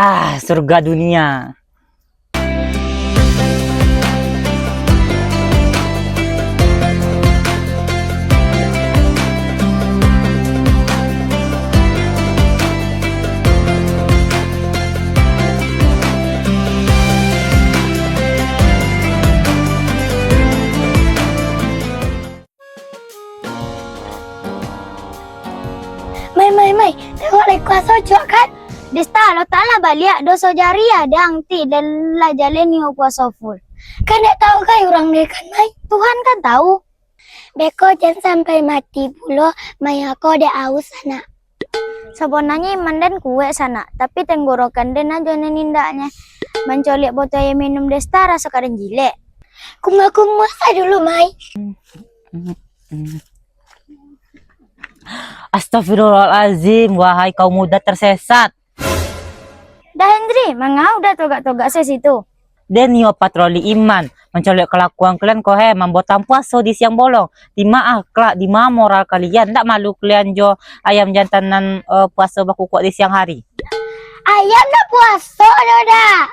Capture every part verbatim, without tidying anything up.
Ah, surga dunia. Mai, mai, mai, tengok lai kuaso cuak kan? Desta, lo taklah baliak, doso jariah dang ti, den lah jaleh nio puaso full. Kan dek tahu gai urang deh kan, Mai? Tuhan kan tahu. Beko jan sampai mati pulo, Mai ako dek aus, Sanak. Sabonanyo iman den kuek, Sanak, tapi tenggorokan den ajo nan indaknyo. Mancoliak botol aia minum Desta raso ka den jilek. Kumua-kumua sa dulu, Mai. Astagfirullahalazim, wahai kaum muda tersesat. Dah, Hendri, mangau dah togak-togak se situ. Den nio patroli iman, mancoliak kalakuan kalian ko, he, mambuatan puaso di siang bolong. Di ma akhlak, di ma moral kalian? Ndak malu kalian jo ayam jantan nan, eh, puaso bakukuak di siang hari? Ayam ndak puaso doh, dak.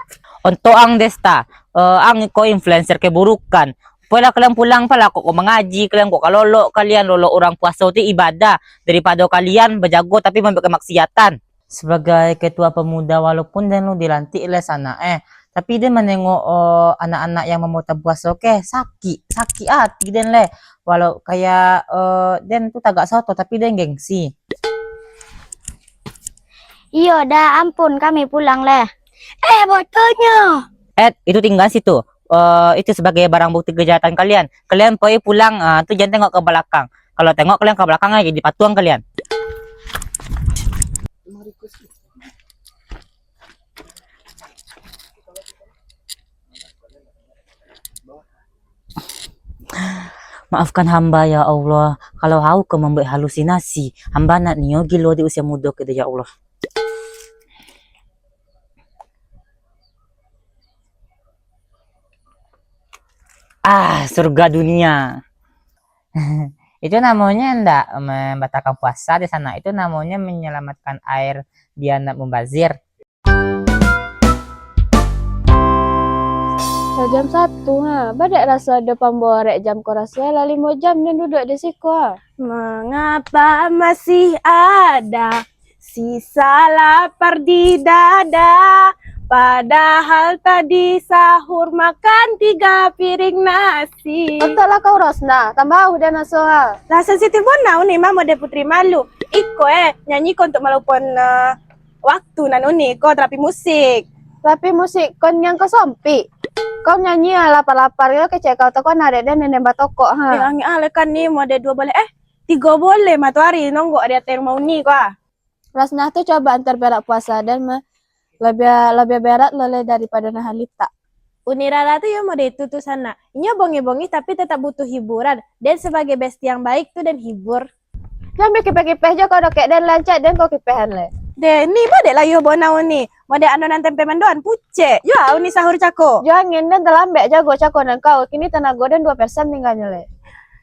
Ontok ang Desta, eh, ang iko influencer keburukan. Poilah kalian pulang, poilah kok, kok mangaji, kalian kok ka lolok, kalian lolok urang puaso tu ibadah, daripado kalian bajago tapi mambuek kamaksiatan. Sebagai ketua pemuda, walaupun den lu dilantik leh Sanak, eh, tapi den manengok, eh, anak-anak yang mambuatan puaso ke, sakik, sakik ati den leh. Walau kayak, eh, den tu tagak soto, tapi den gengsi. Iyo dah, ampun, kami pulang leh. Eh, botonyo. Eh, itu tinggal situ. Eh, itu sebagai barang bukti kejahatan kalian. Kalian poi pulang, ah, tu jan tengok ka balakang. Kalau tengok kalian ka balakang, ah, jadi patuang kalian. Maafkan hamba, ya Allah, kalau au ka mambuek halusinasi. Hamba nak nio gilo di usia mudo kito, ya Allah. Ah, surga dunia. Itu namonyo ndak membatalkan puasa di Sanak. Itu namonyo menyelamatkan air biar ndak mubazir. Lah jam satu ha. Ba dek raso ado pamborek jam ko raso, lah limo jam den duduak di siko ha. Mengapa masih ada sisa lapar di dada? Padahal tadi sahur makan tiga piring nasi. Otak lah kau, Rosna, tambah au den raso ha. Lah sensitif bona uni mah mode Putri Malu. Iko eh, nyanyi ko untuk malupon, eh, waktu nan uni ko, tapi musik. Tapi musik kon yang ka sompik. Kau nyanyi ah lapar-lapar yo, kecek kau toko na dek den nembak tokok ha. Eh, angin ah lekan ni mode dua boleh, eh, tiga boleh matoari nonggok di ateh rumah uni ko ah. Rasnah tu coba antar berak puasa dan mah lebih, lebih berat loleh daripado nah halitak. Uni Rara tu yo mode itu tu Sanak. Inyo bongi-bongi tapi tetap butuh hiburan. Den sebagai bestie yang baik tu den hibur. Jan bakipeh-kipeh jo kau dokek den, lancak den kau kipehan le. Deh, ni badek lah yo bonau ni. Mode anu nan tempe mandoan, pucek. Yo au ni sahur cako. Jo angin den talambek jago cako nan kau. Kini tanago den dua persen tinggalnyo le.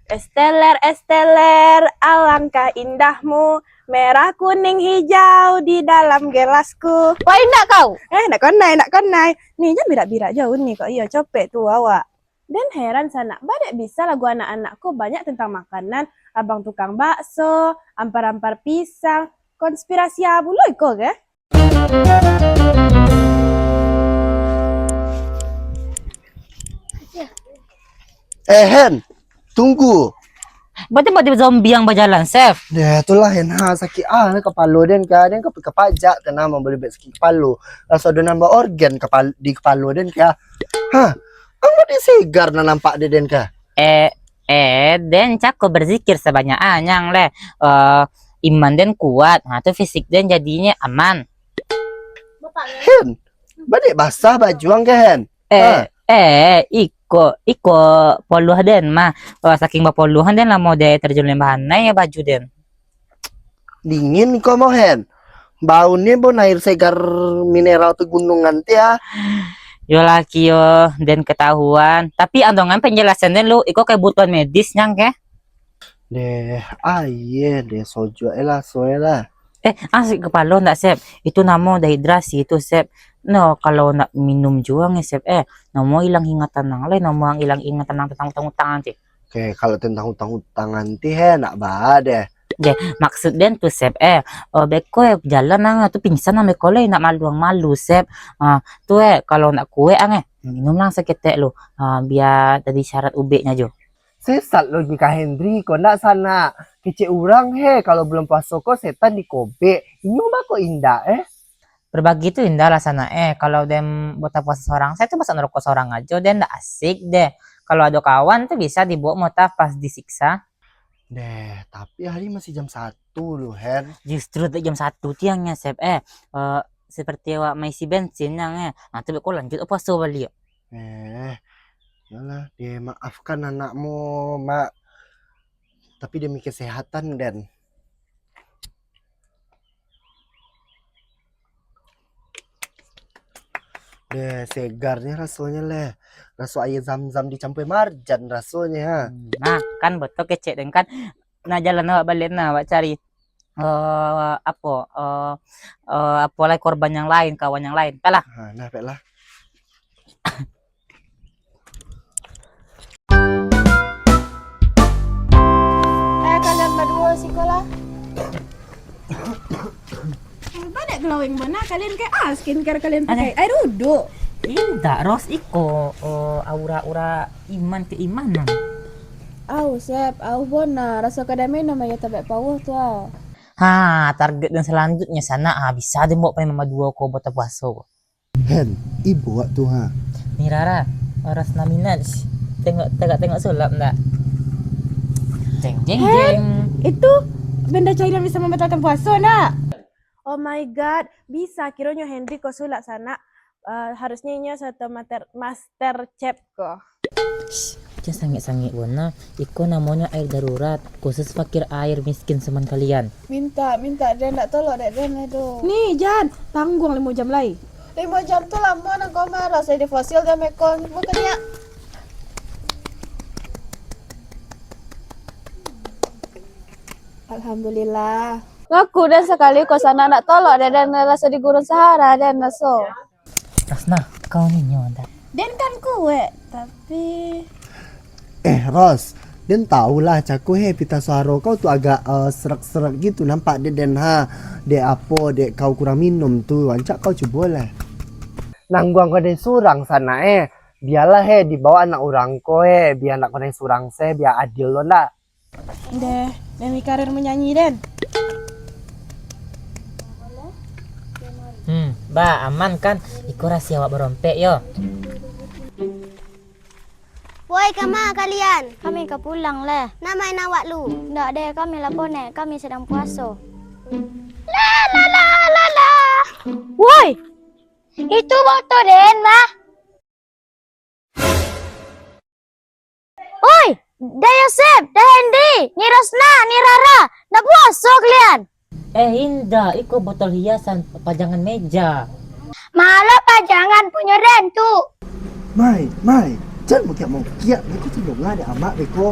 Esteller, esteller, alangkah indahmu. Merah, kuning, hijau di dalam gelasku. Wah, indak kau. Eh, nak konai, nak konai. Ni, jan birak-birak jauh ni kok. Iyo, copek tu awak. Den heran Sanak, badek bisa lagu anak-anak ko banyak tentang makanan, abang tukang bakso, ampar-ampar pisang, konspirasi a pulo iko ke? Eh, Hen, tunggu. Berarti buat zombie yang berjalan, Chef. Deh, itulah Hen, ha, sakik ah, ni kepala den kah, den kep-, kepajak kena membeli bek sakik kepala. Rasa ada nambah organ kepal-, di kepala den kah. Ha, ang buat segar nah nampak dek den kah. Eh, eh, den cako berzikir sebanyak anyang leh. Eh, iman den kuat, ha, tu fisik den jadinyo aman. Hen, badek basah baju ang kah, Hen? Eh, Ha. eh, iko, iko poluah den mah. Oh, saking bapoluahan den lah mau dek terjun lembah anai ya baju den. Dingin iko mau, Hen. Bau ni bon air segar mineral tu gunungan ti ah. Yo lah kio, den ketahuan. Tapi andongan penjelasan den lu, iko kebutuhan medis nyang ke? Deh, aye deh, sojuak e lah, soe lah. Eh, ah, sakik kapalo ndak, Sep? Itu namo dehidrasi tu, Sep. No, kalau ndak minum juo nge, Sep, eh, namo ilang ingatan ang lai, namo ang ilang ingatan ang tantang utang-utang nanti. Oke, kalau tantang utang-utang nanti, he, ndak baa deh. Deh, maksud den tu, Sep, eh, oh, beko, eh, jalan ang tu pingsan ang beko lai, ndak malu ang malu, Sep. Ah, tu, eh, kalau ndak kuek ang, eh, minum lang saketek lu, ah, bia jadi syarat ubeknyo jo. Sesat lo Jika Hendri ko, ndak sanak. Kecek urang he, kalau bulan puaso ko setan dikobek. Inyo bako indak, eh? Berbagi tu indah lah sanak, eh. Kalau den bota puaso sorang, sayo tu masuk neroko sorang ajo, den ndak asik deh. Kalau ado kawan tu bisa dibawa mota pas disiksa. Deh, tapi hari masih jam satu lo, Hen. Justru dek jam satu tiangnyo, Sep, eh. Eh, seperti awak maisi bensin yang, eh. Nah, tu beko lanjut puaso baliak. Eh, yolah, dimaafkan anakmu, Mak. Tapi demi kesehatan, Den. Deh, segarnyo rasonyo, leh. Raso aia zam-zam dicampua marjan rasonyo, ha. Hmm, nah, kan botol kecek den, kan. Nah, jalan awak baliak, nah, awak cari, eh, apo, eh, eh, apo lai korban yang lain, kawan yang lain. Peklah. Ha, nah, peklah. Eh, kalian baduo siko lah. Banyak glowing bana kalian, kayak, ah, skincare kalian pakai. Air uduk. Indak, Ros, iko, eh, aura-aura iman keimanan. Au, Sep, au bona, raso kadai minum aia tabek pauah tu, ah. Ha, target dan selanjutnya sanak, ha, bisa den baok pai mamaduo ko bota puaso ko. Hen, ibo wak tu, ha. Ni Rara, Rosna Minaj. Tengok, tagak tengok sulap ndak? Jeng, jeng, Hen, jeng. Itu benda cair yang bisa membatalkan puaso ndak? Oh my God, bisa kironyo Hendri ko sulap sanak. Eh, harusnya inyo satu master, master chef ko. Shh, jan sangik-sangik bona. Iko namonyo air darurat, khusus fakir air miskin saman kalian. Mintak, mintak, den ndak tolok dek den lai doh. Ni, jan, tangguang limo jam lai. Limo jam tu lamo nan koma, rasai di fosil den meko. Bukannya. Alhamdulillah. Ngaku den sakali ko sanak ndak tolok dek den, raso di gurun Sahara den raso. Rosna, kau ni nyo dah. Den kan kuek, tapi Eh, Ros, den tahu lah, cako he, pita suaro kau tu agak, eh, serak-serak gitu nampak dek den, ha. Dek apo, dek kau kurang minum tu, rancak kau cubo lah. Nangguang kau den surang sanak, eh. Bialah he, dibawa anak urang ko, eh. Bia ndak kau den surang se, bia adil lo ndak? Deh, demi karir menyanyi, den. Hmm, ba, aman kan? Iko rahasia awak barompek yo. Woi, kama kalian? Kami ka pulang leh. Nak main awak lu? Ndak deh, kami lah ponek, kami sadang puaso. La, la, la, la, la. Woi, itu motor den mah. Oi, Da Yosep, Da Hendy, Ni Rosna, Ni Rara, ndak puaso kalian? Eh, indak, iko botol hiasan pajangan meja. Malah pajangan punyo den tu. Mai, mai, jan mokiak-mokiak, beko tu donga dek amak beko.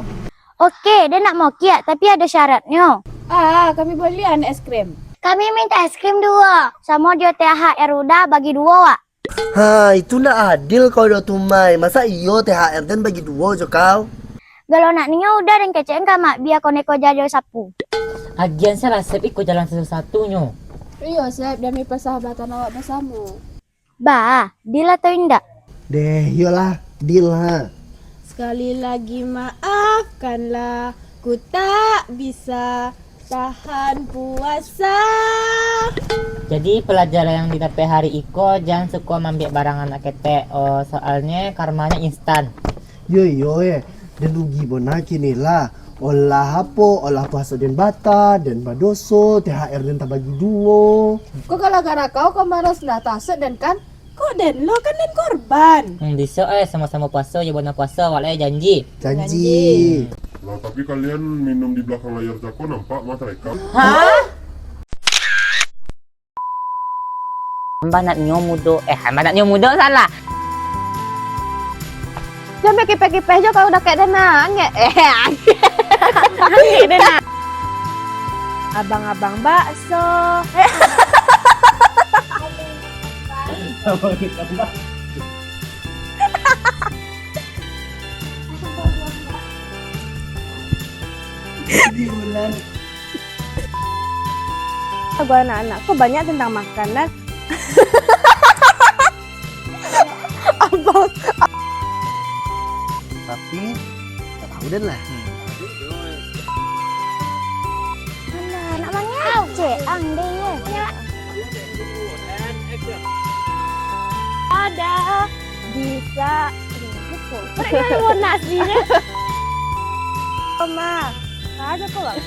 Oke, den nak mokiak, tapi ado syaratnyo. Ah, kami balian es krim. Kami minta es krim duo, samo jo T H R udah bagi duo, wak. Ha, itu ndak adil kau doh, Tumai. Masa iyo T H R den bagi duo jo kau? Galo nak ninyo udah den kecekan ka mak bia koneko jajo sapu. Agian salah Sep iko jalan satu-satunyo. Iyo, Sep, demi persahabatan awak basamo. Ba, deal atau indak? Deh, iyolah, deal ha. Sekali lagi maafkanlah, ku tak bisa tahan puasa. Jadi, pelajaran yang didapek hari iko, jan suko maambiak barang anak ketek, oh, soalnyo karmanyo instan. Yo, yo, eh. Den rugi bona kini lah. Olah apo, olah puaso den bata, den badoso, T H R den tabagi duo. Kok gara-gara kau kamarin sudah tasek den kan? Kok den lo, kan den korban? Hmm, bisa eh, samo-samo puaso jo bona puaso, awak lai janji. Janji. Lah, tapi kalian minum di belakang layar cako nampak mah tarekam. Hah? Hamba nak nyo mudo, eh, hamba nak nyo mudo salah. Jan bakipeh-kipeh jo kau dakek den nah, angek. Eh, angek. Angek den nah. Abang-abang bakso. Lagu anak-anak ko banyak tentang makanan. Abang. Tapi, tak tahu den lah. Alah, nak mangecek ang deh, ye. Ada bisa. Mereka mau nasinya. Oma, aja kok, Bang.